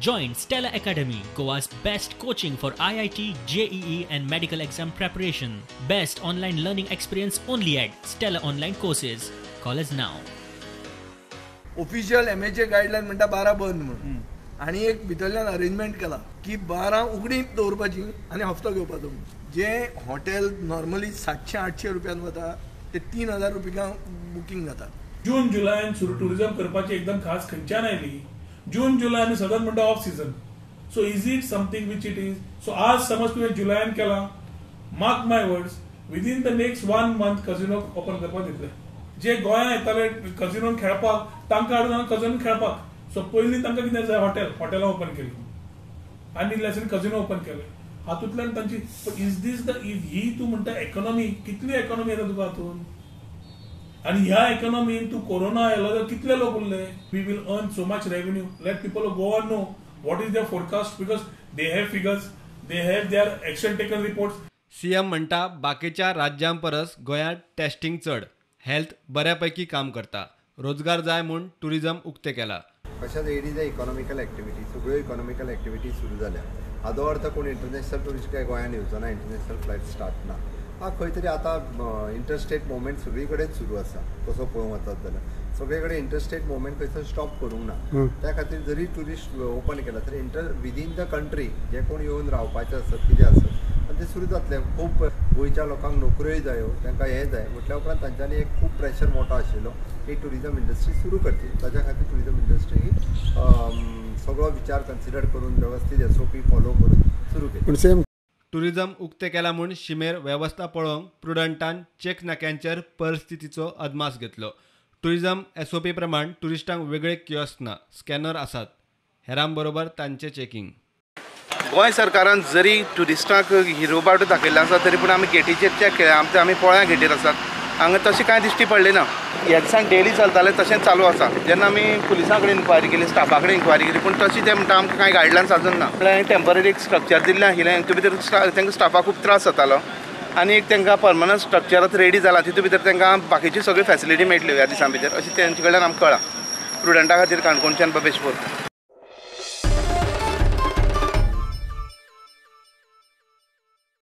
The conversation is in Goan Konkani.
Join Stella Academy, Goa's best coaching for IIT, JEE and medical exam preparation. Best online learning experience only at Stella Online Courses. Call us now. Official MHA guideline म्हणटा 12 बंद म्हणून आनी एक भितरल्यान अरेंजमेंट केला की 12 उगडी दवरपाची आनी हप्तो घेवपाचो. जे हॉटेल नॉर्मली 700-800 रुपयान वता ते 3000 रुपया बुकींग जाता. जून जुलयान सुरू टुरिझम करपाची एकदम खास खंयच्यान आयली. जून जुलय आनी सदांच म्हणटा off season. So is it something which it is. So आज समज तुवें जुलयान केला, mark my words, within the next 1 month casino open करपाक दितले. जे गोंयांत येताले कजिनोन खेळपाक तांकां हाडून कजिनोन खेळपाक. सो पयलीं तांकां कितें जाय, हॉटेलां ओपन केली आनी इल्लें कजिनो ओपन केले. हातूंतल्यान तांची is these the ही तूं म्हणटा इकॉनॉमी, कितली इकॉनॉमी येता तुका हातूंत. आनी ह्या इकॉनॉमीन तूं कोरोना आयलो जाल्यार कितले लोक उरले. We will earn so much revenue. Let people of Goa know what is their forecast, because they have figures, they have their action taken reports. CM म्हणटा बाकीच्या राज्यां परस गोंयांत टेस्टिंग चड, हेल्थ बऱ्यापैकी काम करता, रोजगार जाय म्हूण टुरिझम उक्तें केला. तशेंच it is a economical activity, सगळ्यो इकॉनॉमिकल एक्टिविटी सुरू जाल्या. हाजो अर्थ कोण इंटरनॅशनल ट्युरिस्ट काय गोंयांत येवचो ना, इंटरनॅशनल फ्लायट स्टार्ट ना. खंय तरी आतां इंटरस्टेट मुवमेंट सगळी कडेन सुरू आसा. तसो पळोवंक वचत जाल्यार सगळे कडेन इंटरस्टेट मुवमेंट खंयसर स्टॉप करूंक ना. त्या खातीर जरी ट्युरिस्ट ओपन केला तरी विदीन the country जे कोण येवन रावपाचे आसत कितें आसत आनी ते सुरू जातले. खूब गोंयच्या लोकांक नोकऱ्योय जायो, तांकां हें जाय म्हटल्या उपरांत तांच्यांनी एक खूब प्रेशर मोठो आशिल्लो की ट्युरिजम इंडस्ट्री सुरू करची. ताच्या खातीर ट्युरिजम इंडस्ट्री ही सगळो विचार कन्सिडर करून वेवस्थीत SOP follow करून सुरू केली. टुरिझम उक्तें केला म्हूण शिमेर वेवस्था पळोवंक प्रुडंटान चेक नाक्यांचेर परिस्थितीचो अदमास घेतलो. टुरिझम SOP प्रमाण ट्युरिस्टांक वेगळे कियोस्क ना, स्कॅनर आसात, हेरांबरोबर तांचें चेकिंग. गोंय सरकारान जरी ट्युरिस्टांक हिरो बाटो दाखयल्लो आसा तरी पूण आमी गेटीचेर चॅक केल्या. आमचे आमी पोळ्या गेटीर आसात, हांगा तशें कांय दिश्टी पडलें ना. ह्या दिसान डेली चलतालें तशेंच चालू आसा. जेन्ना आमी पुलिसां कडेन इन्क्वायरी केली, स्टाफा कडेन इन्क्वायरी केली, पूण तशी ते म्हणटा आमकां कांय गायडलायन्स आजून ना. म्हळ्यार टेंपररी एक स्ट्रक्चर दिल्लें आशिल्लें, हितून भितर तांकां स्टाफाक खूब त्रास जातालो आनी एक तांकां परमनंट स्ट्रक्चर आतां रेडी जाला, तितून भितर तांकां बाकीची सगळी फॅसिलिटी मेळटली ह्या दिसां भितर अशें तेंचे कडल्यान आमकां कळ्ळां. प्रुडंटा खातीर काणकोणच्यान बबेश बोरकर.